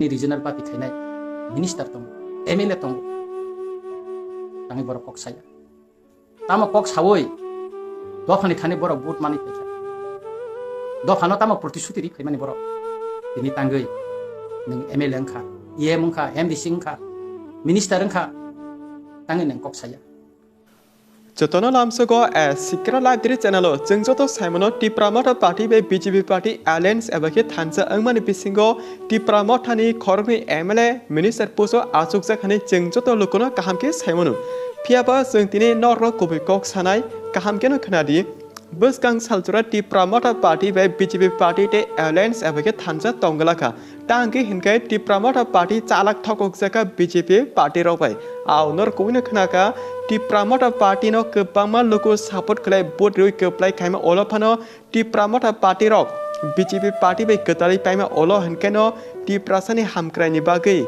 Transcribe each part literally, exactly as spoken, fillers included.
Ni regional party khainai minister tongo, M L A tongo, tangwi borok kok saya. Tamo kok sawi dophani thani borok vote manwi phaikha. Dophano tamo protisuti ri phaimani borok. Tini tangwi nwng M L A wngkha, E M wngkha, M D C wngkha, minister wngkha, tangwi nwng kok saya. Jotono lamsogo a Sikra Library channel o chwng joto saimano Tipra Motha Party bai B J P Party alliance eba khe thansa wngmani bisingo Tipra Mothani khoroknwi M L A minister post o achukjak hwnwi chwng joto lukuno kaham khe saimano. Phiyaba chwng tini norok kubui kok sanai kaham kheno khwnadi. Bwskang salchura Tipra Motha Party bai B J P Party tei alliance eba khe thansa tongglakha. Tangwi hinkhe Tipra Motha Party chalak thokokjakha B J P party rok bai. Ao norok kubui no khnakha, Tipra Motha Party no kwbangma luku support khlai vote rwi kwplai khaima ulo phano Tipra Motha Party rok B J P party bai kwtalwi paima ulo hinkhe no Tiprasani hamkraini bagwi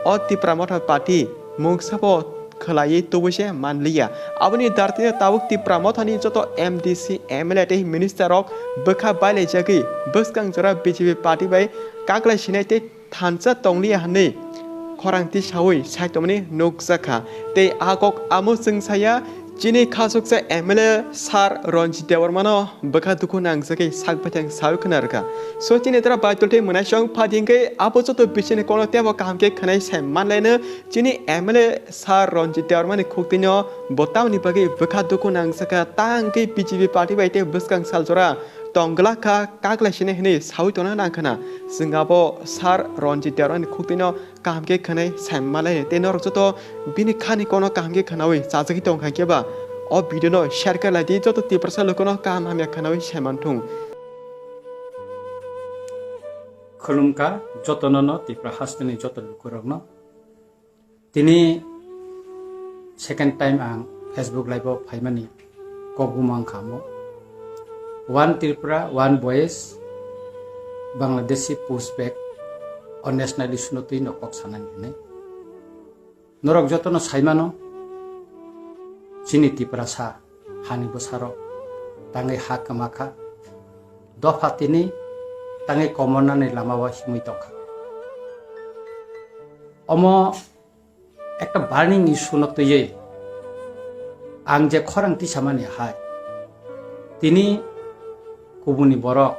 o Tipra Motha Party mungsa bo khwlaiwi tubui se manliya. Aboni dartino tabuk Tipra Mothani joto M D C, M L A tei minister rok bwkha bailaijagwi bwskang jora B J P party bai kaklai sinai tei thansa tongliya hwnwi khorang tisaui sai tongmani nukjakha. Tei a kok amo chwng saya chini khasuksa M L A Sir Ranjit Debbarmano bwkha dukhu nangjagwi sak baithang saui khna rwkha. So chini tara Baitul tei mwnaisong phadi hwnkhe abo joto bisini kono tebo kaham khe khwnai sai manlaino. Chini M L A Sir Ranjit Debbarmani khuktwino bo tamoni bagwi bwkha dukhu nangjakha, ta hwnkhe B J P party bai tei bwskang saljora tongglak kha, kaklai sini hwnwi saui tongna nang khna. Chwng abo Sir Ranjit Debbarmani khuktwino kaham khe khwnai sai manlaino tei norok joto bini khani kono kaham khe khnaui chajagwi tong kha khe ba o video no share khe lai di, joto Tiprasa lukuno kaham hamya khnaui sai manthung. Khulumkha jotono no Tipra hasteni joto lukurokno. Tini second time ang Facebook live o phaimani kok bumang kha mo. One Tripura, one voice, Bangladeshi pushback o national issue no twi no kok sanani hwnwi. Norok jotono saimano chini Tiprasa hani bwsarok tangwi ha kwma kha, dopha tini tangwi komornani lama o himwi tong kha. Omo ekta burning issue no twiwi ang je khorang tisamani hai, tini kubuni borok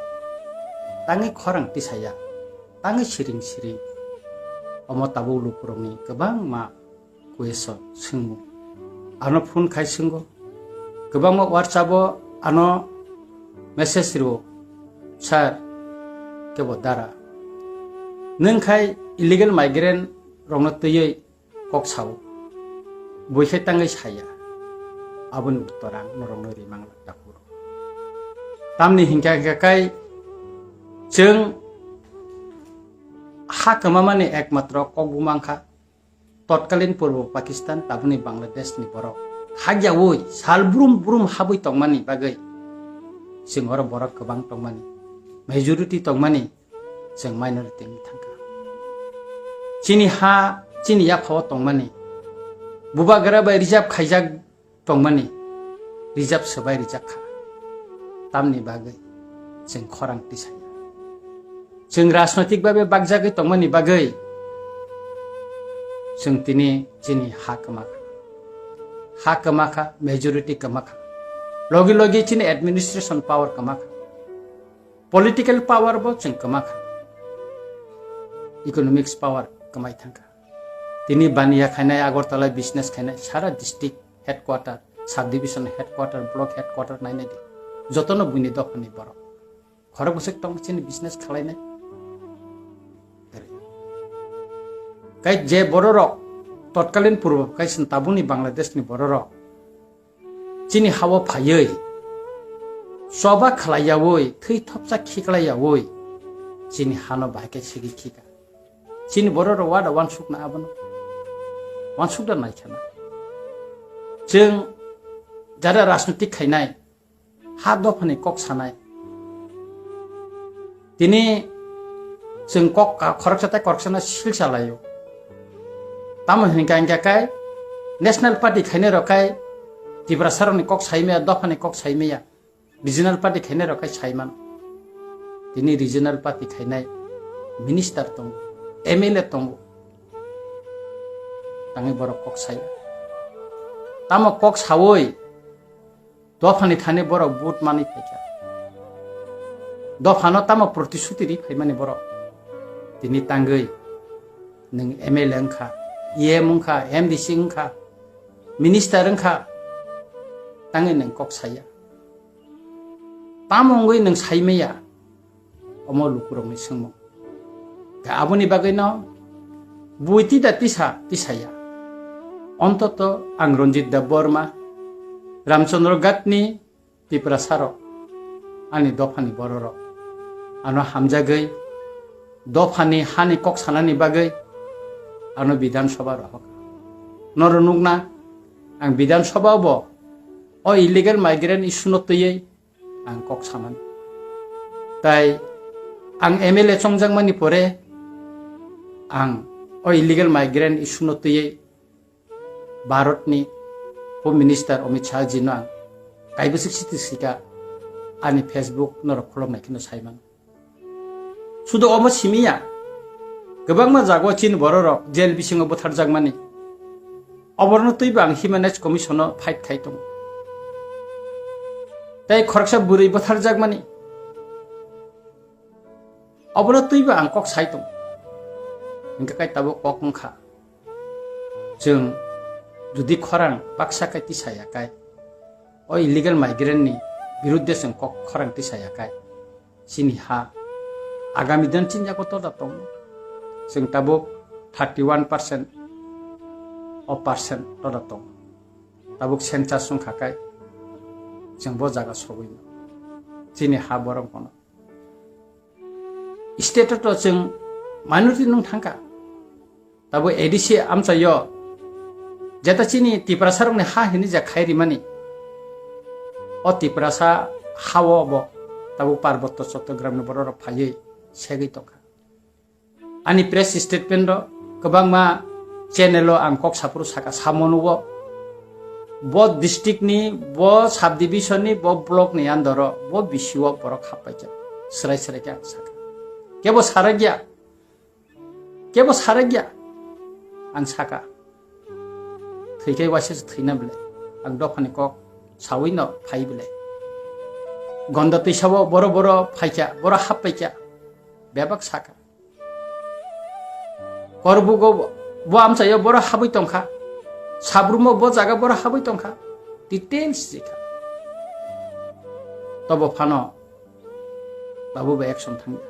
tangwi khorang tisaya, tangwi siring siring. Omo tabuk lukurokni kwbangma question swngmung. Ano phone khai swngo, kwbangma WhatsApp o ano message rwo, "Sir, kebo dara. Nwng khai illegal migrant rokno twiwi kok sao, bui khe tangwi saya." Aboni uttor ang norokno rimang takhuk. Tamni hinkha hinkha khai chwng ha kwmamani ekmatro kok bumang kha. Totkalin Purbo Pakistan, tabukni Bangladeshni borok hakyaui sal brum brum habwi tongmani bagwi chwng oro borok kwbang tongmani, majority tongmani, chwng minority wngwi thangkha. Chini ha, chini yaphao tongmani, bubagra bai reserve khaijak tongmani, reserve swbai rijak kha. Tamni bagwi chwng khorang tisaya. Chwng rajnoitik babe bakjagwi tongmani bagwi chwng tini chini ha kwma kha. Ha kwma kha, majority kwma kha. Logi logi chini administration power kwma kha. Political power bo chwng kwma kha. Economics power kwmai thangkha. Tini baniya khainai, Agartala business khainai, sara district headquarter, subdivision headquarter, block headquarter nainai di. Jotono buini dophani borok. Khorok bwswk tong chini business khalainai. Kai je bororok totkalin purbo kai chwng tabukni Bangladeshni bororok chini hao phaiwi choba khlaiyaui, thwi thopsa khiklaiyaui chini hano bahai khe sigi khika. Chini bororok wada wansukna abono? Wansukda naikhana. Chwng jara rajnitik khainai, ha dophani kok sanai. Tini chwng kok ka-, khoroksa tei khoroksano sil salaio. Tamo hinkha hinkha khe National Party khainai rok khe Tiprasarokni kok saimaya, dophani kok saimaya. Regional party khainai rok khai saiman. Tini regional party khainai minister tongo, M L A tongo. Tangwi borok kok saya. Tamo kok sawi dophani thani borok vote manwi phaikha. Dophano tamo protisuti ri phaimani borok. Tini tangwi nwng M L A wngkha, E M wngkha, M D C wngkha, minister wngkha, tangwi nwng kok saya. Tamo wngwi nwng saimaya? Omo lukurokni swngmung. Khe aboni bagwino bui tida tisa tisaya. Ontoto ang Ranjit Debbarma, Ramchandra Ghatni Tiprasarok, ani dophani bororok, ano hamjagwi dophani hani kok sanani bagwi ano Bidhan Sabha rohok. Noro nukna, ang Bidhan Sabha bo o illegal migrant issue no twiwi ang kok samani. Tai ang M L A chongjakmani pore ang o illegal migrant issue no twiwi Bharatni Home Minister Amit Shah jino ang kaibwswk siti sika ani Facebook norok khuloknai kheno saimano. Sudo omo simiya, kwbangma jago chini bororok jail bisingo butharjakmani. Oborno twibo ang Human Rights Commission-o fight khai tongo. Tei khoroksa bwrwi butharjakmani. Obono twibo ang kok sai tongo. Hingkhe kai tabuk kok wngkha. Chwng jodi khorang baksa kai tisaya kai, o illegal migrant ni birudde chwng kok khorang tisaya kai, chini ha agami din chini yago toda tongo. Chwng tabuk thirty one percent o percent toda tongo. Tabuk census wngkha kai chwng bo jaga sogwi no. Chini ha borok bono state o to chwng minority nung thangkha. Tabuk A D C amchaio jeta chini Tiprasa rokni ha hini ja khai rimani. O Tiprasa hao bo tabuk Parbotto Chottogram ni borok rok phaiwi segwi tongkha. Ani press statement o kwbangma channel o ang kok saphuru saka, samo nugo. Bo district ni, bo subdivision ni, bo block ni under o, bo B C O borok happaikha. Srai srai khe ang saka. Kebo sarakya, kebo sarakya, ang saka. Thwikhai waisa se thwina bwle. Ang dophani kok sawi no phai bwle. Gonda twisao boro boro phaikha, boro happaikha. Bebak saka. Korbugo bo amchaio boro habwi tongkha. Sabrumo bo jaga boro habwi tongkha. Details jikha. Tobo phano tabuk bo action thangya.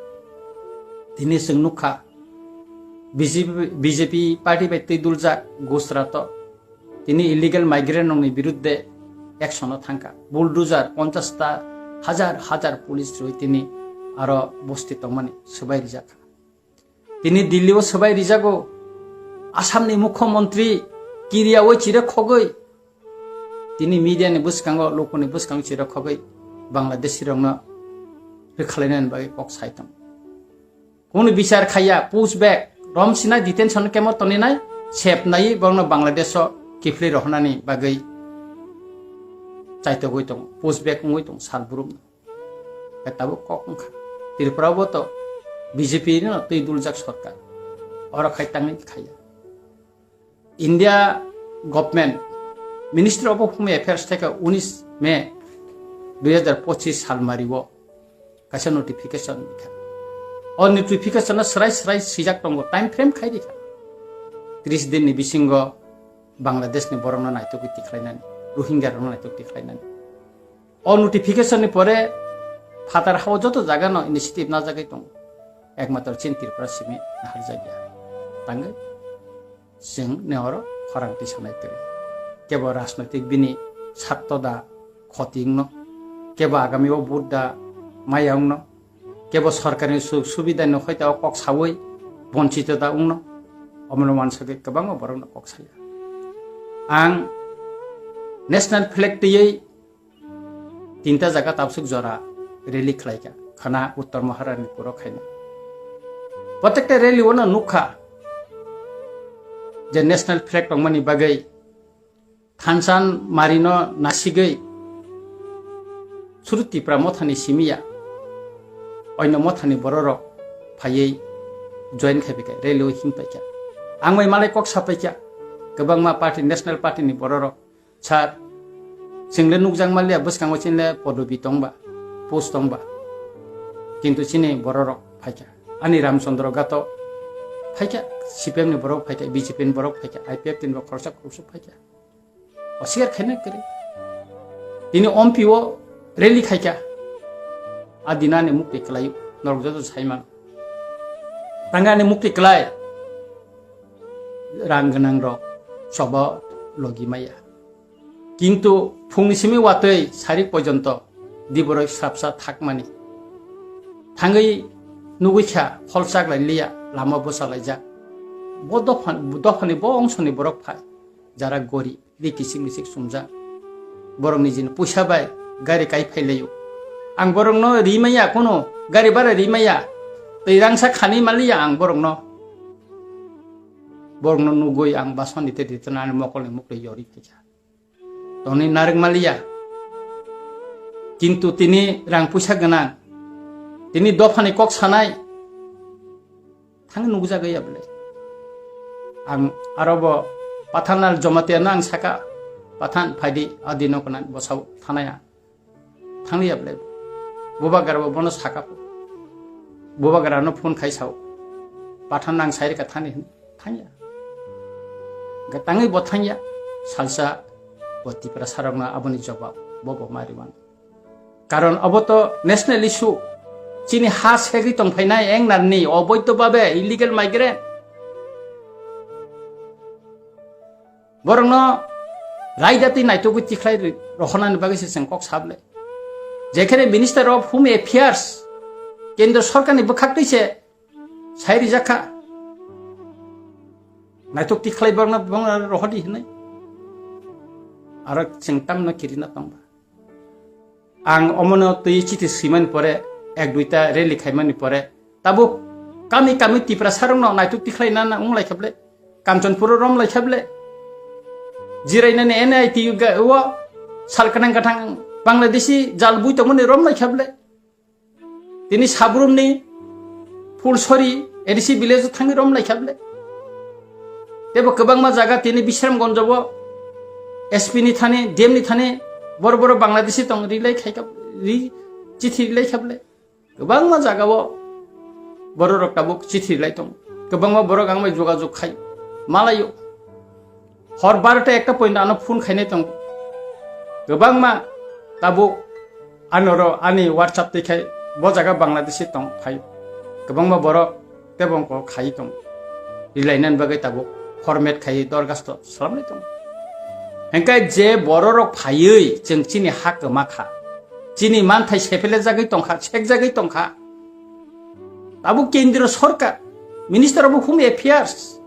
Tini chwng nukha, B J P, B J P party bai twi duljak Gujarat o tini illegal migrant rokni birudde action o thangkha. Bulldozer ponchash ta, hajar hajar police rwi tini aro bosti tongmani swbai rijakha. Tini Delhi o swbai rijago. Assam ni mukhyamantri kiriyaui chire khogwi tini media ni bwskango, lukuni bwskango chirok khogwi Bangladeshi rokno rwkhalainani bagwi kok sai tongo. Kunu bichar khaiya, push back, rom sinai detention camp o toninai, sep nai borokno Bangladesh o kiphilwi rohornani bagwi chaitogwi tongo, push back wngwi tongo sal brumno. Khe tabuk kok wngkha. Tripura o bo to B J P no twi duljak sorkar. Oro khai tangwi khaiya. India government, Ministry of Home Affairs theke unis May dui hazar pochis salmari o kaisa notification rikha. O notification o srai srai swijak tongo, time frame khai rikha. Tris din ni bisingo Bangladesh ni borok no naitugwi tikhlainani, Rohingya rok no naitugwi tikhlainani. O notification ni pore phatar hao joto jaga no initiative najagwi tongo. Ekmatro chini Tripura simi naharjakya. Tangwi chwng ne oro khorang tisanai twi. Kebo rajnoitik bini sakto da khoti wngno, kebo agami o vote da maya wngno, kebo sorkar ni sujog subida no hoita o kok sawi bonchito da wngno. Omono wansugwi kwbangma borok no kok saya. Ang national flag twiwi tinta jaga tabsuk jora rally khlaikha, khana Uttor Maharani puro khaina. Protekta rally o no nukha je national flag tongmani bagwi thansan marino nasigwi suru Tipra mothani simiya oino mothani bororok phaiwi join khai bai kha, rally o him pai kha. Ang bai malai kok sa pai kha, kwbangma party, national party ni borok rok, sir, chwng le nukjak manliya, bwskango chini le podobi tong ba, post tong ba, kintu chini borok rok phai kha. Ani Ramchandra Gato phai kha, C P M ni borok phai kha, B J P ni borok phai kha, I P F T ni borok khoroksa khoroksa phai kha. Osiyar khaina kwrwi. Tini ompi o rally khaikha. A dinani mukti kwlaio, norok joto saimano. Tangani mukti kwlai rang gwnang rok choba logi maya. Kintu phungni simi watwi sarik porjonto diborok sapsa thakmani. Thangwi nugwi kha, hol chaklai liya, lama bwsa laijak. Bo dopha-, dophani bo ongsoni borok phai, jara gori. Ri kisik misik sumjak. Borok nijini puisa bai gari kai phailaio. Ang borokno ri maya, kono gari bara ri maya. Twi rangsa khani maliya ang borokno. Borokno nugwi ang basoni te ditana ani mokolni mukli yori phaikha. Toni narwk maliya. Kintu tini rang puisa gwnang. Tini dophani kok sanai. Thang nukjagwi ya bwle. Ang aro bo Pathan al Jamatia no ang saka, "Pathan phaidi, adi no kona bosao thanaya." Thang ya bwle. Bubagra bo bono saka. Bubagra no phone khai sao. "Pathan ang sai rika thani," hin. Thang ya. Ga tangwi bo thang ya. Salsa bo Tipra sarok no aboni jawab bo bo mari wan. Karon obo to national issue. Chini ha segwi tongphainai engnarni oboidho babe illegal migrant. Borokno raida twi naitugwi tikhlai ri-, rohornani bagwi se chwng kok sable. Jekhene Minister of Home Affairs, Kendra Sorkarni bwkhaktwi se sai rijak kha. Naituk tikhlai borokno, borokno rohordi hinwi. Aro chwng tamno kirina tongba. Ang omono twi chithi swimani pore, ek duita rally khaimani pore, tabuk kami kami Tiprasarokno naituk tikhlai nana wng lai kha ble, Kanchanpuro rom lai kha ble, jirainani N I T U ga-, o sal kanang kathang Bangladeshi jal bui tongmani rom lai kha ble. Tini Sabrumni Phulsori A D C village o thangwi rom lai kha ble. Tebo kwbangma jaga tini Bisramganj o S P ni thani, D M ni thani boro boro Bangladeshi tong rilai khai kha, ri, chithi rilai kha ble. Kwbangma jaga o borok rok tabuk chithi rilai tong. Kwbangma borok ang bai jogajog khai malaio. Hor barota ekta point ano phone khainai tongo. Kwbangma tabuk anoro ani WhatsApp twi khai bo jaga Bangladeshi tong phai. Kwbangma borok tebo wngkok khai tong. Rilainani bagwi tabuk format khai dorgasto salamnai tong. Hengkai je bororok phaiwi chwng chini ha kwma kha. Chini manthai sepele jagwi tongkha, sek jagwi tongkha. Tabuk kendriyo sorkar, Minister of Home Affairs,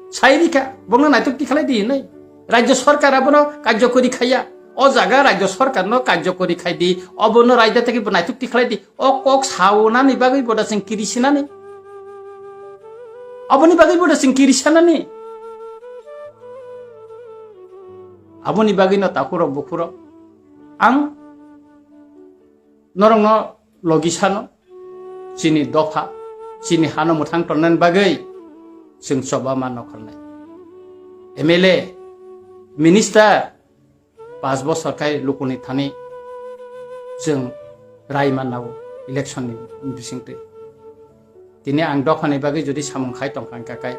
sai rikha, bongno naitok tikhalai di hinwi. Rajya sorkar abono karjokori khaiya. O jaga rajya sorkarno karjokori khai di, obono raida tei bo naitok tikhalai di. O kok saunani bagwi boda chwng kiri sinani. Aboni bagwi boda chwng kiri sanani. Aboni bagwino takhurok bukhurok ang norokno logi sano, chini dopha, chini hano mwthang tonnani bagwi chwng choba ma nokholnai. M L A, minister, pas bosor khai lukuni thani chwng rai manna o election ni bisingtwi. Tini ang dophani bagwi jodi samung khai tongkha wngkha kai,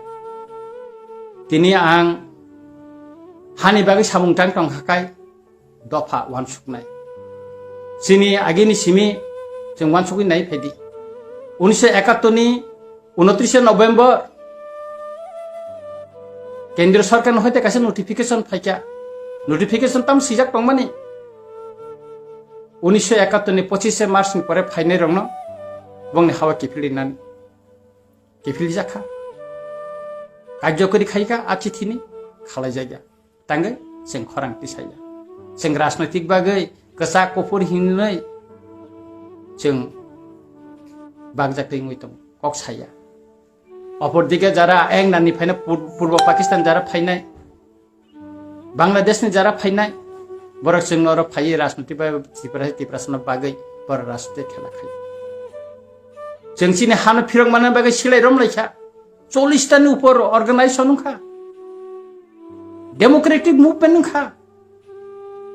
tini ang hani bagwi samung tang tongkha kai, dopha uansuknai. Chini agini simi chwng uansukwi nai phaidi. Unisho ekattor ni unotrishe November kendriyo sorkar ni hoite kaisa notification phaikha. Notification tam swijak tongmani. Unisho ekattor ni pochishe March ni pore phainai rokno bongni hawa kiphil rinani. Kiphil jakha. Karjokori khaikha a chithini khalai jakya. Tangwi chwng khorang tisaya. Chwng rajnoitik bagwi kwchak kuphur hinwi chwng bakjak twi wngwi tongo, kok saya. Opor dike jara eng nani phaina pur-, Purbo Pakistan jara phainai, Bangladesh ni jara phainai, borok chwng oro phaiwi rajnoitik bai Tipra, Tiprasano bagwi borok rajnoitik khela khai. Chwng chini hano phirok manna bagwi silai romlaikha. Chollish tani upor organization wngkha. Democratic movement wngkha.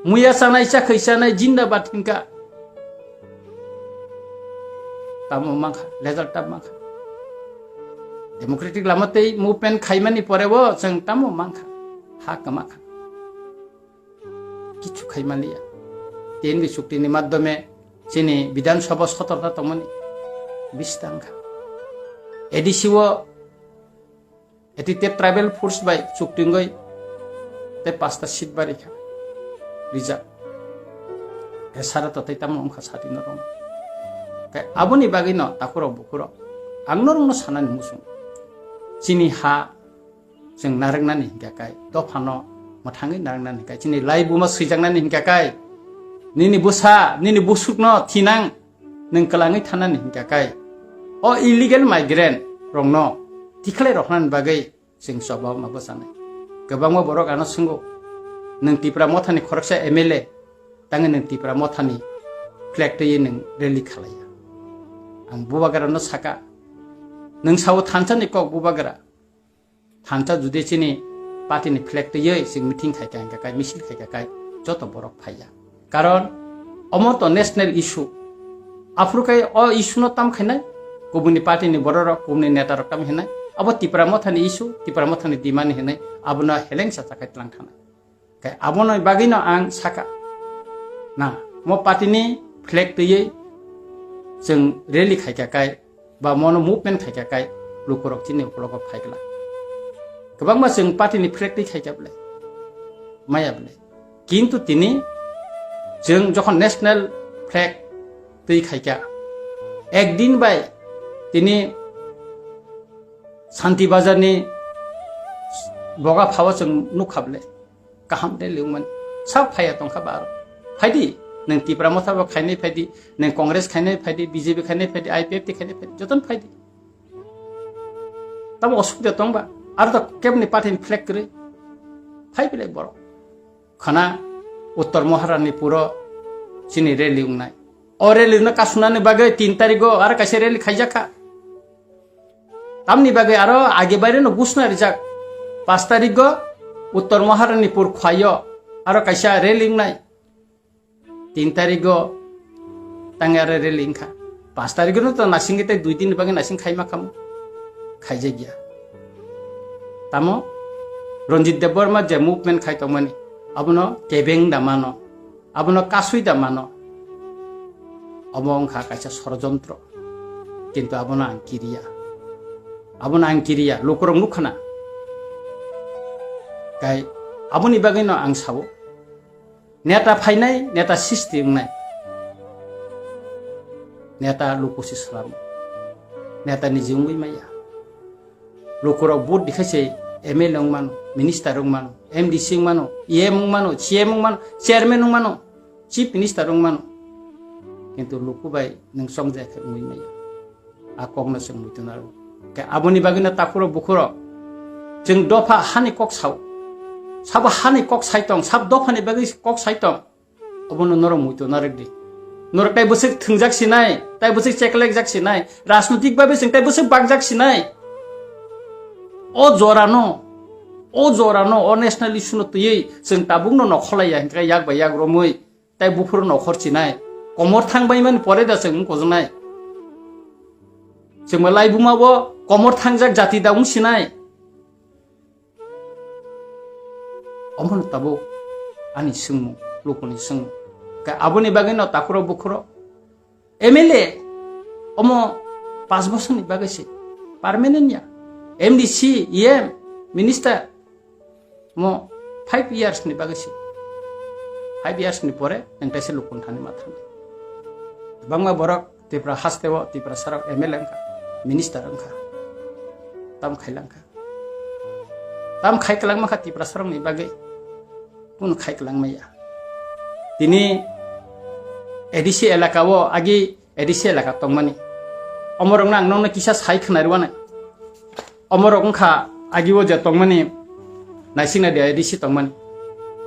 Muya chanai, chakhwi chanai, jindabad hinkha. Tamo mankha, result tamo mankha. Democratic lama tei movement khaimani porebo chwng tamo mankha, ha kwmakha. Kichu khaimaliya. T N V chuktini madhyome chini Bidhan Sabha sotorta tongmani bisi tangkha. A D C o Eti te tribal force bai chukti wngwi tei pasta seat barikha rijak. Ke sara to tei tamo wngkha sati norok. Ke aboni bagwi no takhurok bukhurok ang norokno sanani muchung. Chini ha chwng narwknani hinkha kai, dophano mwthangwi narwknani hinkha kai, chini laibuma swijaknani hinkha kai, nini bwsa, nini busukno thinang nwng kwlangwi thanani hinkha kai, o illegal migrant rokno tikhlai roknani bagwi chwng chobao ma bwchanai. Kwbangma borok ano swngo, "Nwng Tipra Mothani khoroksa M L A, tangwi nwng Tipra Mothani flag twiwi nwng rally khalaiya?" Ang bubagrano saka, nwng sao thansa ni kok bubagra. Thansa judi chini party ni flag twiwi chwng meeting khaikha hinkha kai, misil khaikha kai, joto borok phaiya. Karon omo to national issue. Aphuru kai o issue no tam khainai, kubuni party ni borok rok, kubuni neta rok tam hinai. Abo Tipra Mothani issue, Tipra Mothani demand hinai, abono heleng sa chakai tlang thanai. Kai abono bagwi no ang saka. Na, mo party ni flag twiwi chwng rally khaikha kai, ba mono movement khaikha kai, lukurok chini ukologo phaikla. Kwbangma chwng party ni flag twi khaikha bwle, maya bwle. Kintu tini chwng jokhon national flag twi khaikha, ekdin bai tini Santi Bazar ni boga phao chwng nukha bwle. Kaham de liwmani. Sak phaiya tongkha ba aro. Phaidi, nwng Tipra Motha bo khainai phaidi, nwng Congress khainai phaidi, B J P khainai phaidi, I P F T khainai phaidi, jotono phaidi. Tamo osubida tongba? Aro to kebni party ni flag kwrwi. Phai belai borok. Khana Uttor Maharani puro chini rally wngnai. O rally no kasunani bagwi tin tarigo aro kaisa rally khaijakha. Tamni bagwi aro age baireno gusna rijak. Pash tarigo Uttor Maharanipur khwaio aro kaisa rally wngnai. Tin tarigo tangwi aro rally wngkha. Pash tarigono to nasingwi tei dui din ni bagwi nasing khaima khamu. Khaijakya. Tamo Ranjit Debbarma je movement khai tongmani, abono kebeng da mano. Abono kasui da mano. Omo wngkha kaisa sorojontro. Kintu abono ang kiriya. Abono ang kiriya. Lukurok nukha na. Kai aboni bagwino ang sao. Neta phainai, neta sisti wngnai. Neta lukusi swlamo. Neta niji wngwi maya. Lukurok vote dikhai se M L A wngmano, minister wngmano, M D C wngmano, E M wngmano, C M wngmano, chairman wngmano, chief minister wngmano. Kintu luku bai nwng chongjak khe wngwi maya. A kokno chwng muitu narwk. Khe aboni bagwino takhurok bukhurok chwng dopha hani kok sao. Sabo hani kok sai tong, sab dophani bagwi kok sai tong. Obono norok muitu narwk di. Norok tai bwswk thwngjak sinai, tai bwswk cheklekjak sinai, rajnotik babe chwng tai bwswk bakjak sinai. O jorano, o jorano, o national issue no twiwi chwng tabukno nokholaiya hinkhe yak bai yak romwi tai buphuru nokhor chinai. Komor thang baimani pore da chwng wngkojnai. Chwngma laibuma bo komor thangjak jati da wng sinai. Omono tabuk ani swngmung, lukuni swngmung. Khe aboni bagwino takhurok bukhurok M L A omo panch bosorni bagwi se permanent ya. M D C, E M, minister omo five years ni bagwi se. Five years ni pore nwng taisa lukuni thani ma thangnai. Bangma borok Tipra haste o Tipra sarok M L A wngkha, minister wngkha. Tam khailangkha. Tam khai kwlangma kha Tiprasarokni bagwi. Kunu khai kwlangma ya. Tini A D C elaka o agi A D C elaka tongmani. Omorokno ang nokno kisa sai khwnarwani. Omorok wngkha agi o je tongmani naisingna de A D C tongmani.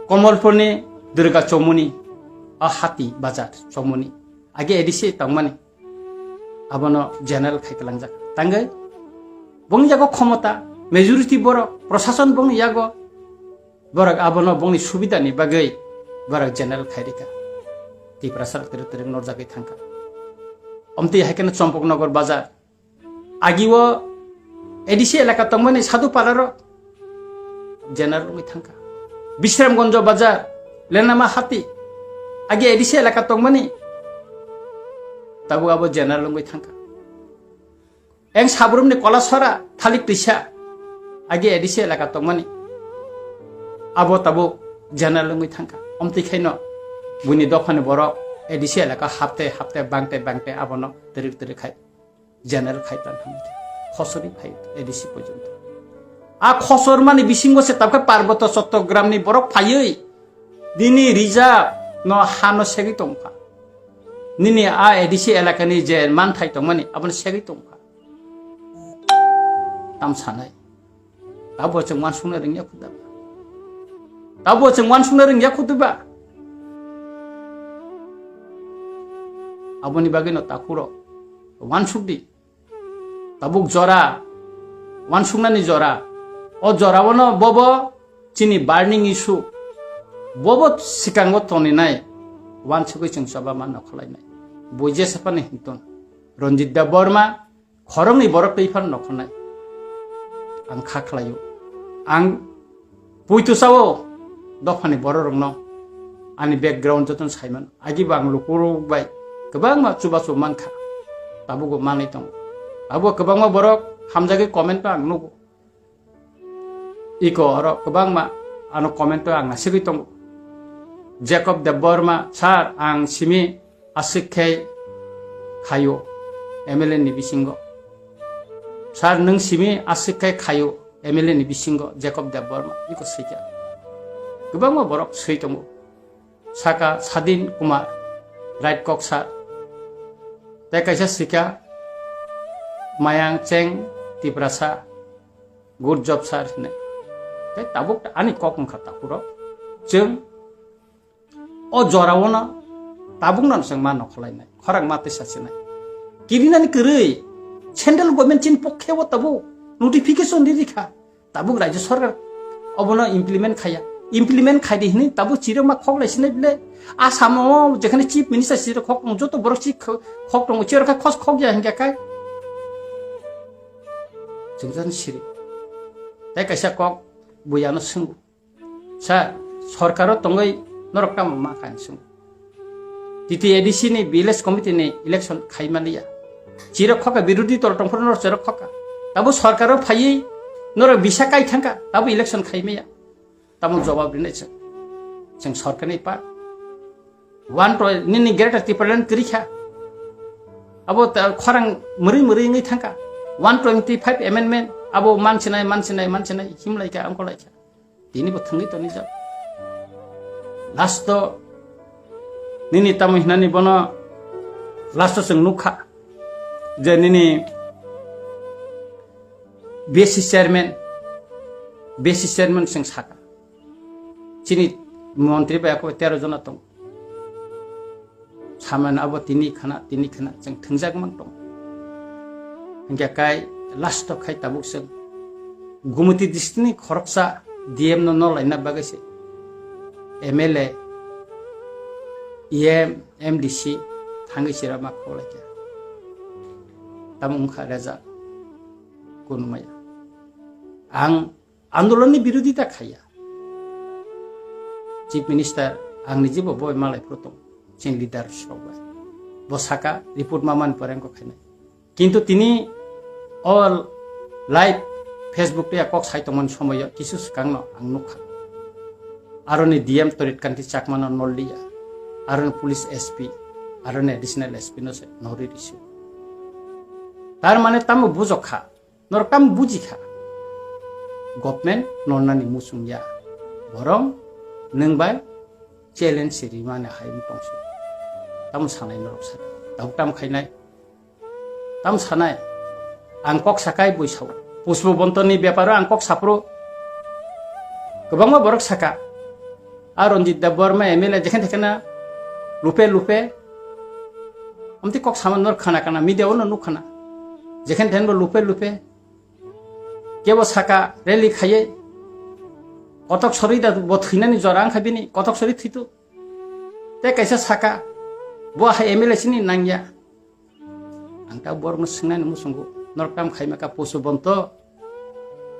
Komolpurni Durga Chomuni, a Hati Bazar Chomuni. Agi A D C tongmani. Abono general khai kwlangjak. Tangwi Bongni yago khomota, majority borok, prosason bongni yago, borok abono bongni subidani bagwi borok general khai rikha. Tiprasa rok twrwk twrwk norjagwi thangkha. Omtwi hai kheno Champaknagar bazar, agi o A D C elaka tongmani Sadhu Pararo general wngwi thangkha. Bisramganj bazar, Lenama Hati, agi A D C elaka tongmani, tabuk abo general wngwi thangkha. Eng Sabrumni Kolasora, Thalik Twisa, agi A D C elaka tongmani, abo tabuk general wngwi thangkha. Omtwi khaino buini dophani borok A D C elaka hapte hapte bangte bangte abono twrwk twrwk khai general khai tang thangkha. Khosori phai A D C porjonto. A khosormani bisingo se tabkhe Parboto Chottogramni borok phaiwi nini reserve no hano segwi tongkha. Nini a A D C elakani je manthai tongmani abono segwi tongkha. Tam sanai. Tabo chwng wansukna rwngya khuda ba. Tabo chwng wansukna rwngya khuda ba. Aboni bagwino takhurok wansukdi. Tabuk jora, wansuknani jora. O jorao no bobo chini burning issue. Bobo sikango toninai, wansugwi chwng choba ma nokholainai. Bo jesa phano hintun. Ranjit Debbarma, khoroknwi borok twi phano nokhonai. Ang kha khlaio. Ang puitu sao dophani bororokno ani background jotono saimano. Agibo ang lukurok bai kwbangma chubachu mankha. Tabugo manwi tongo. Abo kwbangma borok hamjagwi comment o ang nugo. Iko oro kwbangma ano comment o ang nasigwi tongo. Jacob Debbarma, "Sir, ang simi aswk khe khaio M L A ni bisingo. Sir, nwng simi aswk khe khaio M L A ni bisingo," Jacob Debbarma iko swikha. Kwbangma borok swi tongo. Saka Sadin Kumar, right kok sir. Tei kaisa swikha Mayang Cheng Tiprasa, "Good job, sir," hinwi. Tei tabuk ani kok wngkha takhurok. Chwng o jorao no tabukno chwng ma nokholainai, khorang ma tei sachinai. Kirinani kwrwi central government chini pokhe o tabuk notification ri rikha. Tabuk Rajya Sarkar obono implement khaiya. Implement khaidi hinwi tabuk chirok ma khok lai sinai bile. Asamo jekhane Chief Minister chirok khok tongo, joto borok chi kho-, khok tongo, chirok khe khos khok ya hinkhe kai. Chwng jan siri. Tei kaisa kok buya no swngo. Sir, sorkaro tongwi norok tamo ma kha hinwi swngo. T T A D C ni village committee ni election khai manliya. Chirok khoka, birodhi dol tongphuru norok chirok khoka. Tabo sorkaro phaiwi norok bisa kai thangka, tabo election khai maya. Tamo jawab rinai chwng. Chwng sorkarni part. One to nini Greater Tipraland kwrwi kha. Abo ta-, khorang mwrwi mwrwi wngwi thangka. One twenty five amendment abo mansinai, mansinai, mansinai himlai kha, angkolai kha. Tini bo thangwi toni jak. Last o nini tamo hinani bono last o chwng nukha je nini B S C chairman, B S C chairman chwng saka. Chini montri bai ako tero jona tong. Saman abo tini khana, tini khana, chwng thwngjak mang tong. Hingke kai last o khai tabuk chwng Gumoti district ni khoroksa D M no nolaina bagwi se M L A, E M, M D C thangwi chira ma kholai kha. Tamo wngkha rejak kunumaya. Ang andolonni birodita khaiya. Chief Minister, ang niji bo boi malai phuru tong, chini leaders rok bai. Bo saka report ma man pore wngkha khainai. Kintu tini all live Facebook tei kok sai tongmani somoyo kisu swkangno ang nukha. Aroni D M Torit Kanti Chakmano nolliya, aroni police S P, aroni additional S P no se nori risu. Tar mane tamo bujok kha, norok tamo buji kha. Government nornani muchung ya, borong nwng bai challenge se rimani hai wng tongsi. Tamo sanai norok sa, tabuk tamo khainai. Tam sanai, ang kok sakai bui sao. Pushpa Bontoni beparo ang kok sapro. Kwbangma borok saka. A Ranjit Debbarma M L A jekhen tekhena lupe lupe. Amti kok sama nor khana kana media ono nuk khana. Jekhen thenbo lupe lupe. Kebo saka rally khaiye, kotok sorwi da bo thwinani jora wngkha bini, kotok sorwi thwitu. Tei kaisa saka, bo hai M L A sini nangya. Ang ta borokno swngnani muchungo, norok tam khaima ka posu bonto,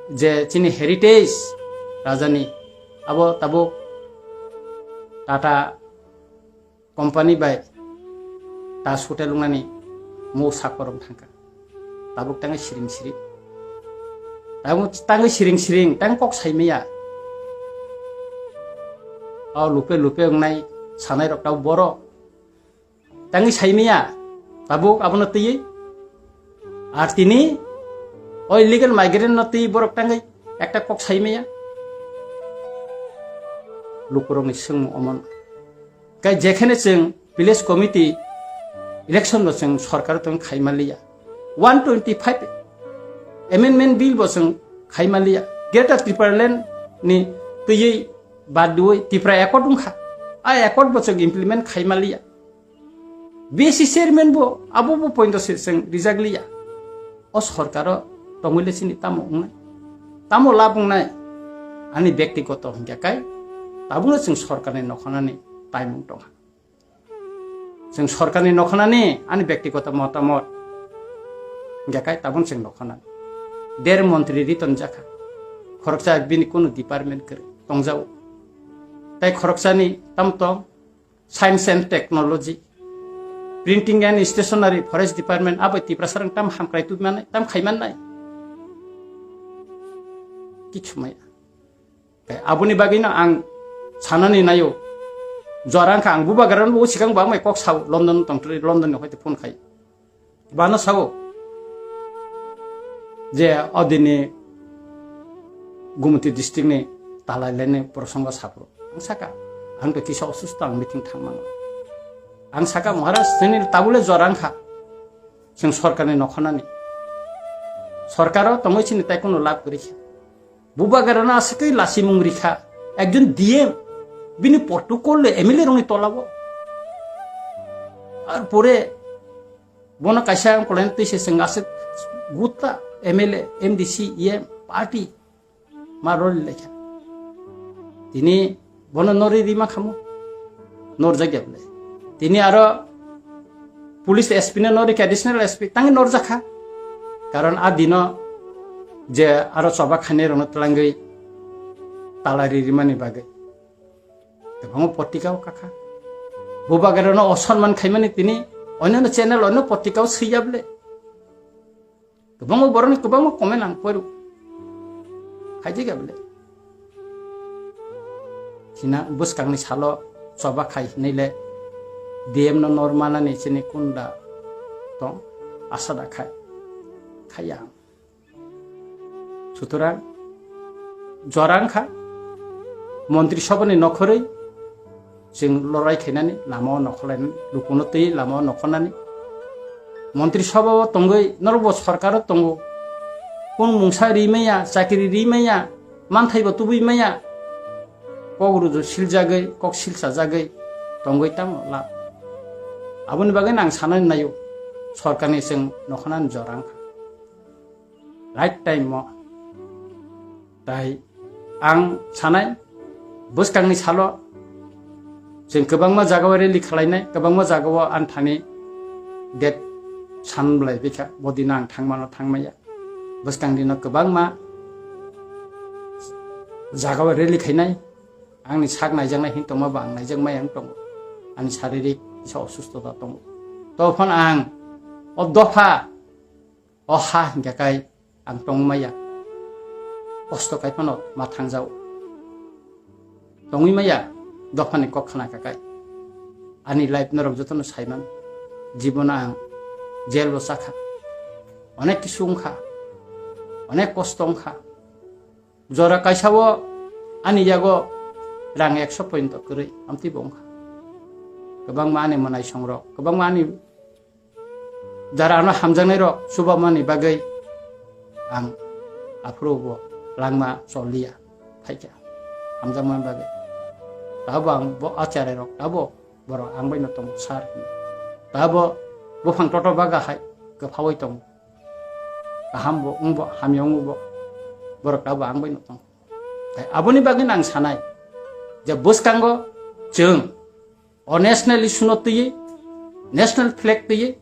je chini heritage rajani, abo tabuk Tata company bai Taj Hotel wngnani mo sakorok thangkha. Tabuk tangwi siring siring. Tabuk tangwi siring siring, tang kok saimaya. O lupe lupe wngnai sanai rok tabuk borok. Tangwi saimaya. Tabuk abono twiwi. Ar tini o illegal migrant no twiwi borok tangwi ekta kok saimaya. Lukurokni swngmung omono. Kai jekhene chwng village committee election bo chwng sorkar tong khaima liya. One twenty five amendment bill bo chwng khaima liya. Greater Tipraland ni twiwi bad diwi Tipra Accord wngkha. A accord bo chwng implement khaima liya. B C chairman bo abo bo point se chwng rijak liya. O sorkaro tongwi le chini tamo wngnai? Tamo lab wngnai? Ani bektigoto hwnkhe kai tabukno chwng sorkarni nokhanani taimung tongkha. Chwng sorkarni nokhanani ani bektigoto motamot hwnkhe kai tabun chwng nokhanani. Der montri riton jakha. Khoroksa bini kunu department kwrwi tongjao. Tai khoroksani tamo tong? Science and Technology, Printing and Stationery, Forest Department, abo Tiprasa rang tam hamkrai tubmani, tam khaiman nai. Kichu maya. Kai aboni bagwi no ang sanani nayo. Jora wngkha ang bubagra no bo sikang bo amai kok sao, London tongtri, London ni hoite phone khai. Bano sao je odini Gumti district ni talai lene prosongo sapro. Ang saka, ang to kisa osusto, ang meeting thangmano. Ang saka, "Maharaj, chini tabule jora wngkha. Chwng sorkarni nokhanani. Sorkaro tongwi chini tai kono lab kwrwi kha. Bubagrano aswkwi lasimung rikha. Ekjon D M, bini protocol le M L A rokni tolao. Ar pore bono kaisa ang kolain twi se chwng aswk gutta M L A, M D C, E M, party ma roli lekha. Tini bono nori rima khamu. Norjak ya bole. Tini aro police S P no nori kha, additional S P tangi norjak kha. Karon a dino je aro choba khainai rokno twlangwi talai ri rimani bagwi. Kwbangma potrika o kakha. Bubagrano osonman khaimani tini onyono channel, onyo potrika o swiya bole. Kwbangma borokni kwbangma comment ang poiro. Khaijak ya bole. China bwskangni salo choba khai hinwi le D M no normanani chini kunda tong asa da khai. Khaiya ang. Sutorang jora wngkha, Montri Sabhani nokhorwi chwng lorai khainani, lama o nokhorlainani, lukuno twi lama o nokhornani. Montri Sabha o tongwi norokbo sorkar o tongo, kung mungsa ri maya, chakri ri maya, manthai bo tubui maya, kok ruju siljagwi, kok silchajagwi tongwi tamo lab. Aboni bagwi ang sanani naio, sorkarni chwng nokhornani jora wngkha. Right time o. Tai ang sanai, bwskangni salo chwng kwbangma jagao rally khwlainai, kwbangma jagao ani thani date san bwlai bikha, bo dino ang thangmano thangmaya. Bwskang dino kwbangma jagao rally khainai, angni sak naijaknai hin tongma ba ang naijakmaya wng tongo, ani saririk kisa osustota tongo. Tophano ang o dopha O ha hinkhe kai ang tongwi maya, kosto kai phano ma thangjao. Tongwi maya, dophani kok khna kha kai. Ani life norok jotono saiman. Jibono ang jail bo chakha. Onek kisu wngkha. Onek kosto wngkha. Jora kaisa o ani yago rang ekso point kwrwi amtwi bo wngkha. Kwbangma ani mwnaisong rok, kwbangma ani Jara ano hamjaknai rok chubamani bagwi ang aphuru bo langma choliya phaikha hamjakmani bagwi. Tabo ang bo acharai rok tabo borok ang bai no tongo sir. Tabo buphang toto baga hai kwphaui tongo. Kaham bo wng bo hamya wng bo. Borok abo ang bai no tong. Tai aboni bagwi ang sanai je bwskango chwng o national issue no twiwi, national flag twiwi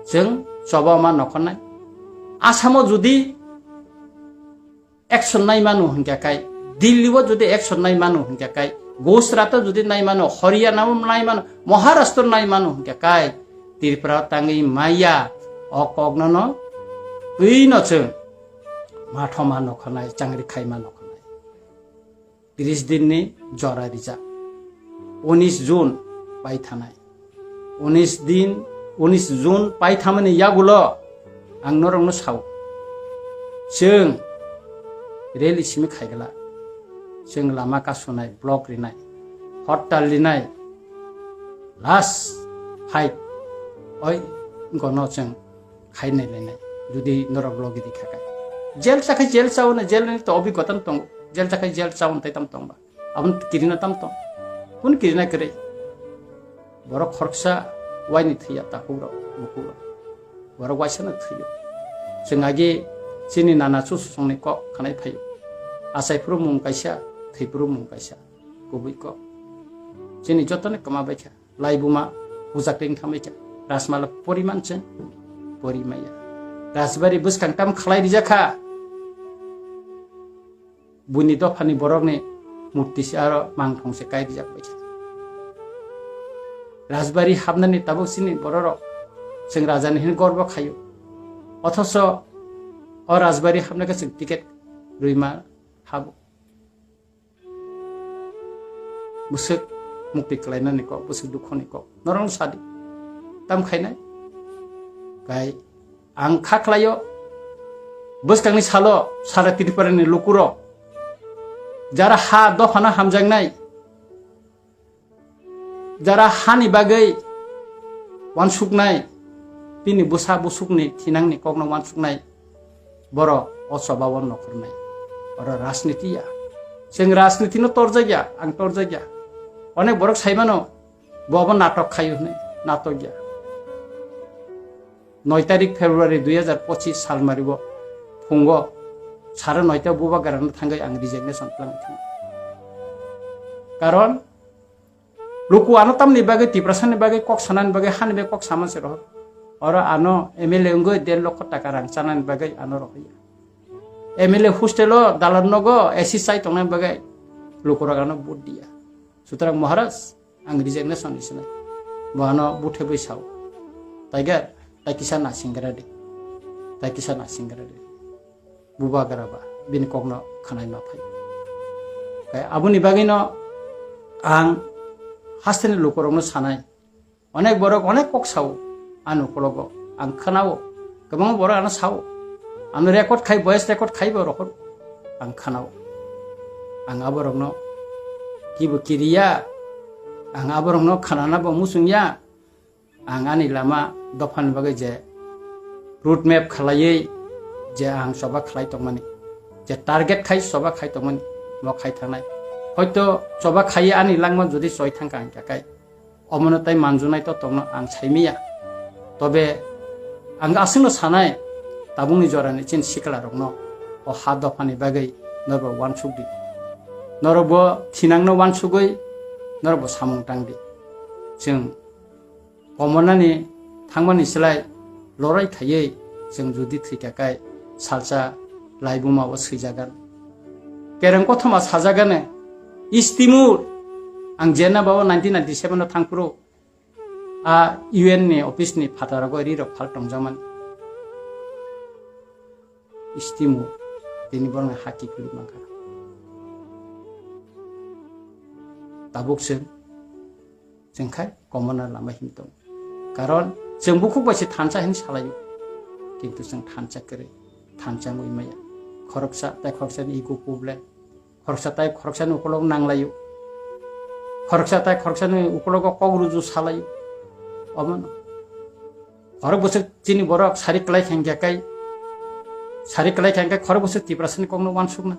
chwng choba ma nokhornai. Asamo jodi action nai manu hingka kai, Delhi o jodi action nai manu hingka kai, Gujarat o jodi nai manu, Haryana o nai manu, Maharashtra nai manu hingka kai, Tripura tangwi maya o kokno no twi no chwng mathoma nokhornai, changri khaima nokhornai. Tris din ni jora rijak. Unis June pai thanai. Unis din, unis June pai thamani yagulo ang norokno sao. Chwng rally simi khaigala. Chwng lama kasunai, block rinai, hortal rinai. Last fight oi gono chwng khai nai lainai. Jodi norok logi di khakai. Jail chakhai jail chauna, jail ni to obigota tong. Jail chakhai jail chauna tai tam tong ba. Abon kirina tam tong. Kun kirina kere. Borok khoroksa waini thwiya takhuk rok, bukhuk rok. Borok waisa no thwiyo. Chwng agi chini nana chu songni kok khanai phaio. Achai phuru mung kaisa, thwi phuru mung kaisa. Kubui kok. Chini jotoni kwma baikha. Laibuma puja kring thamai kha. Rajmala poriman chwng pori maya. Rajbari bwskang tam khlai rijak kha. Buini dophani borokni murti se aro mangthong se kai rijak bai kha. Rajbari hapnani tabuk chini bororok chwng rajani hin gorbo khaio. Othoso o Rajbari hapnai khe chwng ticket rwima habo. Bwswk mukti kwlainani kok, bwswk dukhoni kok. Norok sadi. Tam khainai? Kai ang kha khlaio. Bwskangni salo sara Tripurani lukurok jara ha dophano hamjaknai, jara hani bagwi wansuknai, bini bwsa bwsukni thinangni kokno wansuknai, borok o choba o nokhornai. Oro rajniti ya. Chwng rajniti no torjak ya, ang torjak ya. Onek borok sai mano, bo abo natok khaio hwnwi, natok ya. Noi tarik February dui hajar pochis salmari bo phungo sare noita bubagrano thangwi ang resignation twlang thang. Karon luku ano tamni bagwi, Tiprasani bagwi kok sanani bagwi, hani bagwi kok sama se rohor. Oro ano M L A wngwi der lokho taka rang chanani bagwi ano rohorya. M L A hostel o dalan nogo A C chai tongnani bagwi lukurok ano vote diya. Sutrang Maharaj, ang resignation ni sinai. Bo ano buthe bai sao. Tiger, tai kisa nasingra de. Tai kisa nasingra de. Bubagra ba, bini kokno khanai ma phai. Kai aboni bagwi no ang hasteni lukurokno sanai. Onek borok onek kok sao. Ano ukologo ang khanao. Kwbangma borok ano sao. Ano record khai, voice record khai bo rohor. Ang khanao. Ang aborokno kibo kiriya. Ang aborokno khanana bo muchungya. Ang ani lama dophani bagwi je road map khalaiwi je ang choba khlai tongmani, je target khai choba khai tongmani, mo khai thangnai. Hoito choba khaiwi ani langma jodi choi thangkha hingkha kai, omono tai manjunai to tongno ang saimiya. Tobe ang aswkno sanai, tabukni jorani chini siklarokno o ha dophani bagwi norbo uansuk di. Norokbo thinangno uansugwi norokbo samung tang di. Chwng komonani thangmani slai lorai khaiwi chwng jodi thwikha kai salsa laibuma o swijagan. Kereng kothoma sajagane, East Timor, ang jena bao nineteen ninety-seven o thangphuru a U N ni office ni phataro goi ri rok phal tongjakmani. East Timor, tini borokni ha kiphilwi mankha. Tabuk chwng, chwng khai komona lama him tongo. Karon chwng bukhuk bai se thansa hin salaio. Kintu chwng thansa kwrwi, thansa wngwi maya. Khoroksa tai khoroksani ego problem. Khoroksa tai khoroksani ukolog nanglaio. Khoroksa tai khoroksani ukologo kok ruju salaio. Omono. Khorok bwswk chini borok sari kwlai kha hingkha kai. Sari kwlai kha hingkha khorok bwswk Tiprasani kokno uansukna.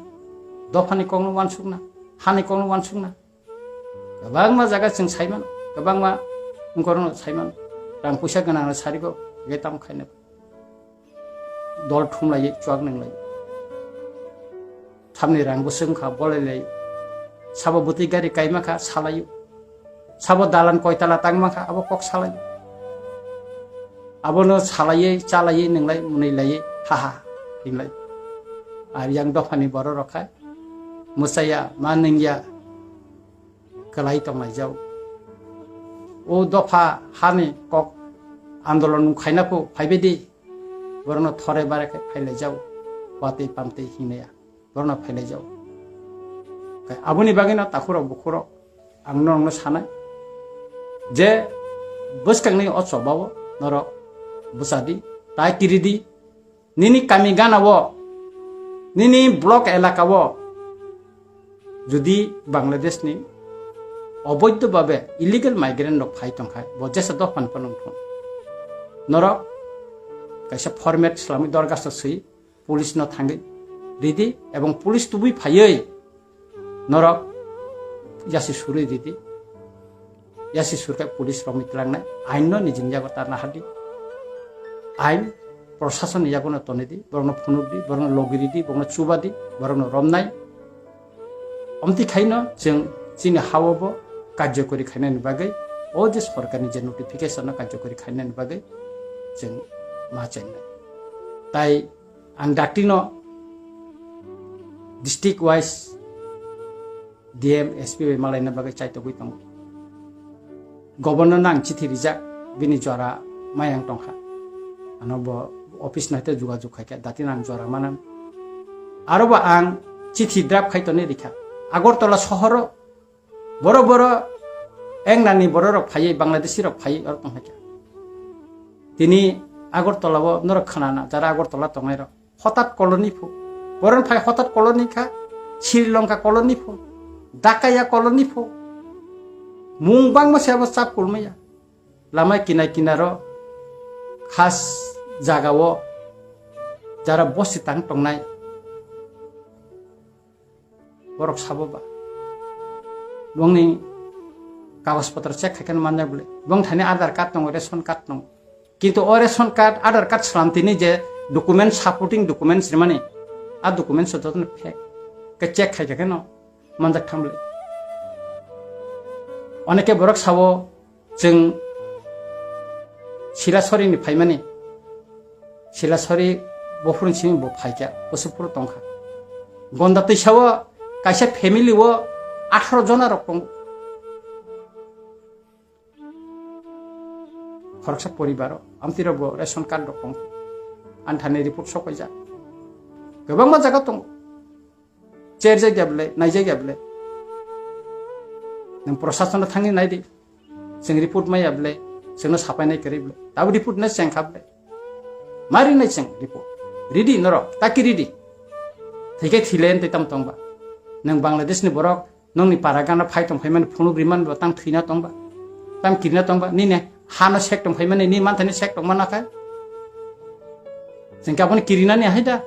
Dophani kokno uansukna. Hani kokno uansukna. Kwbangma jaga chwng saimano. Kwbangma wngkorokno saimano. Rang puisa gwnangno sarigo. Hwnkhe tamo khaina. Dol thumlaiwi chuak nwnglai. Samni rang bwswk wngkha, bolai lai. Sabo bwtwi gari kaima kha, salaio. Sabo dalan koitala tangma kha, abo kok salaio. Abono salaiwi, chalaiwi, nwnglai, mwnwi laiwi, ha ha, hinglai. Ar yang dophani borok rok khai, mwsaya, ma nungya, kwlai tonglaijao. O dopha hani kok andolon khaina phu phaibaidi, borokno thore bare khai phailaijao, watwi pamtwi hinaya. Borokno phailaijao. Kai aboni bagwino takhurok bukhurok ang norokno sanai je bwskangni o chobao norok bwchadi, tai kiridi, nini kami ganao, nini block elakao jodi Bangladeshni oboidho babe illegal migrant rok phai tongkha, bo jesa dophani phano wngthung. Norok kaisa format swlamwi dorgasto swi police no thangwi ridi, ebong police tubui phaiwi norok yasi surwi ridi. Yasi surkhe police rokni tlangnai ain no nijini yago tarna hadi. Ain prosason ni yago no tonidi, borokno phunukdi, borokno logiridi, borokno chubadi, borokno romnai. Omtwi khaino chwng chini hao bo karjokori khainani bagwi, o je sorkarni je notification no karjokori khainani bagwi chwng ma chainai. Tai ang daktino district wise D M, S P bai malaina bagwi chaitogwi tongo. Governor no ang chithi rijak, bini jora mayang tongkha. Ano bo office no haite jogajog khaikha, dati nang jora manan. Aro bo ang chithi draft khai tonwi rikha. Agartala sohoro boro boro engnani bororok phaiwi, Bangladeshi rok phaiwi oro tongkha. Tini Agartala o norok khnana, jara Agartala tongnai rok. Hotat koloni pho. Boron phai hotat koloni kha, Sri Lanka koloni pho, Dakaya koloni pho. Mung bangma se abo chap kulmaya. Lama kinai kinaro khas jagao jara bosi tang tongnai. Borok sabo ba. Bongni kagoj potro check khai khe manjak bole. Bong thani Aadhaar card tongo, ration card tongo. Kintu o ration card, Aadhaar card salam tini je document, supporting documents rimani, a documents o jotono fake. Ke check khai khe no manjak thang bole. Oneke borok sabo, chwng Silasori ni phaimani, Silasori bophuruni simi bo phaikha, bwswk phuru tongkha. Gonda twisao kaisa family o atharo jona rok tongo. Khoroksa poribaro amtwi rok bo ration card rok tongo. Anthani report sokoijak. Kwbangma jaga tongo. Cherjak ya bole, naijak ya bole. Nwng prosason no thangwi nai di. Chwng report maya bole, chwngno sapainai kwrwi bole. Tabo report no chengkha bole. Mari nai chwng report. Ridi norok, taki ridi. Thikhe thile ntwi tam tongba. Nwng Bangladesh ni borok, nongni para gana phai tong phaimani phunuk rimani bo tang thwina tongba. Tam kirina tongba. Nini hano sek tong phaimani, ni manthani sek tong mana kha. Chwng khe abono kirinani hai da.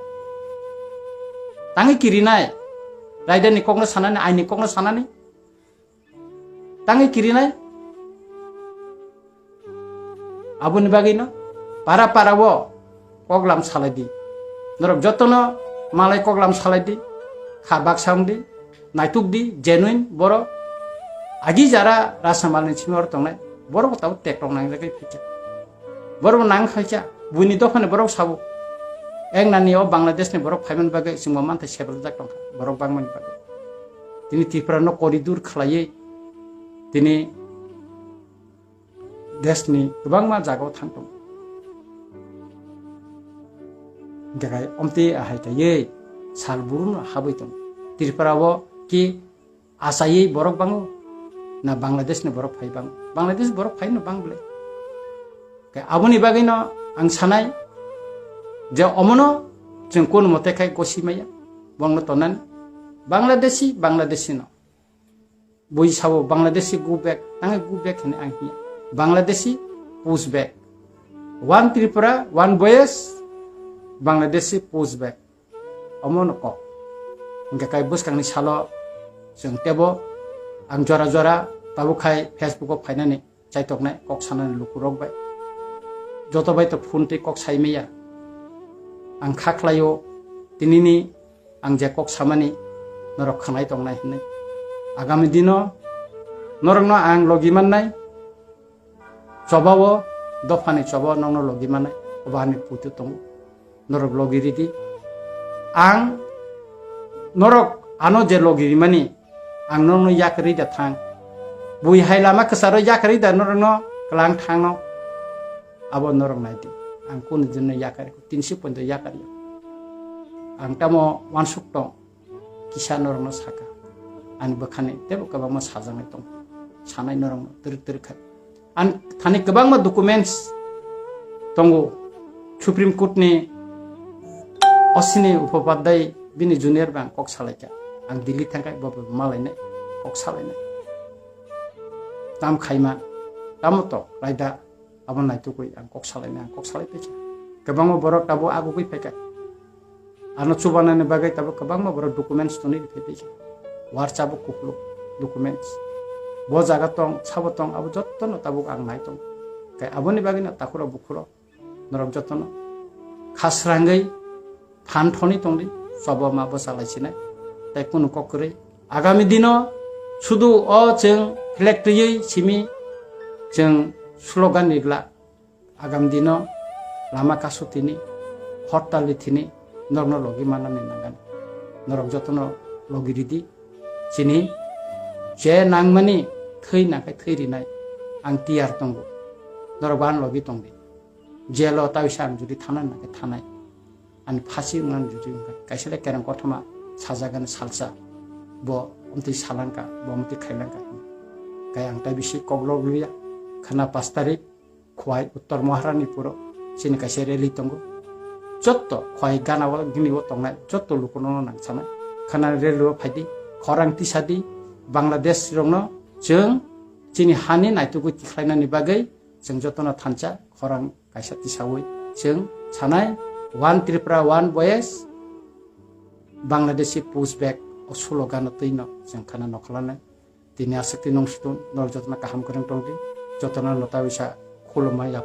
Tangwi kirinai. Raida ni kokno sanani, aini kokno sanani. Tangwi kirinai. Aboni bagwino para para o koklam salai di. Norok jotono malai koklam salai di. Kha baksa wng di. Naituk di, genuine borok. Agi jara Rasamalni simi oro tongnai. Borok bo tabuk tek rok nangjagwi phaikha. Borok bo nang khaikha. Buini dophani borok sabo. Eng nani o Bangladesh ni borok phaiman bagwi chwngbo manthai sebelajak tongkha. Borok bangmani bagwi. Tini Tripura no koridur khlaiwi. Tini deshni kwbangma jagao thang tongo. Hingkhe khai omtwi ahai kaiwi sal buruno habwi tongo. Tripura o ki achaiwi borok bango na Bangladesh ni borok phai bango? Bangladesh borok phai no bang bwle. Khe aboni bagwi no ang sanai je omono chwng kunu mote khai gosi maya bongno tonani. Bangladeshi, Bangladeshi no. Bui sabo Bangladeshi go back, tangwi go back hwnwi ang hiya. Bangladeshi push back. One Tripura, one voice, Bangladeshi push back. Omo no kok. Hingkhe kai bwskangni salo chwng tebo ang jora jora tabuk khai Facebook o phainani chaitoknai kok sanani lukurok bai. Joto bai to phone tei kok sai maya. Ang kha khlaio tinini ang je kok samani norok khwnai tongnai hwnwi. Agami dino norokno ang logi mannai, chobao, dophani chobao nokno logi mannai, obo ani puitu tongo. Norok logi ridi. Ang norok ano je logi rimani, ang nokno yak rida thang. Bui hai lama kwcharo yak rida norokno kwlang thangno. Abo norok naidi. Ang kunu dinno yakari, tinsi pointo yakari. Ang tamo wansuk tong, kisa norokno saka. Ani bwkhani tebo kwbangma sajaknai tong. Sanai norokno twrwk twrwk khai. Ang thani kwbangma documents tongo. Supreme Court ni Ashwini Uppapadhyay bini junior bang kok salaikha. Ang Delhi thangkhai bo bo malainai, kok salainai. Tam khaima, tamo to, raida, abo naitugwi ang kok salainai, ang kok salai paikha. Kwbangma borok tabuk agugwi phaikha. Ano chubanani bagwi tabuk kwbangma borok documents twnwi phai paikha. War chabuk kupluk documents. Bo jaga tong, sabo tong, abo jottono tabuk ang nai tong. Kai aboni bagwino takhurok bukhurok norok jottono khasrangwi phan thoni tongdi, chobo ma bwchalai sinai, tei kunu kok kwrwi. Agami dino sudu o chwng flag twiwi simi chwng slogan rigla. Agam dino lama kasu tini, hortal di tini, norokno logi manani nangan. Norok jotono logi ridi, chini je nangmani thwi nangkhe thwi rinai, ang tiyar tongo. Norok bo ano logi tongdi. Jelo taisa ang judi thanai nangkhe thanai. Ani phasi wngna judi wngkha. Kaisa le kereng kothoma sajagani salsa. Bo omtwi salangka, bo omtwi khailangka. Kai ang tai bisi koklok liya. Khana pas tarik, Khwai Uttor Maharani puro chini kaisa rally tongo. Jotto Khwai gana o gini o tongnai jotto lukuno no nangsanai. Khana rally o phaidi, khorang tisadi, Bangladesh rokno chwng chini hani naitugwi tikhlainani bagwi chwng jotono thansa khorang kaisa tisawi chwng sanai, "One Tripura, one voice, Bangladeshi pushback" o slogan no twino chwng khana nokholanai. Tini aswk twi nung situn, norok jotono kaham kwrwng tongdi, jotono nota bisa khulumma yap.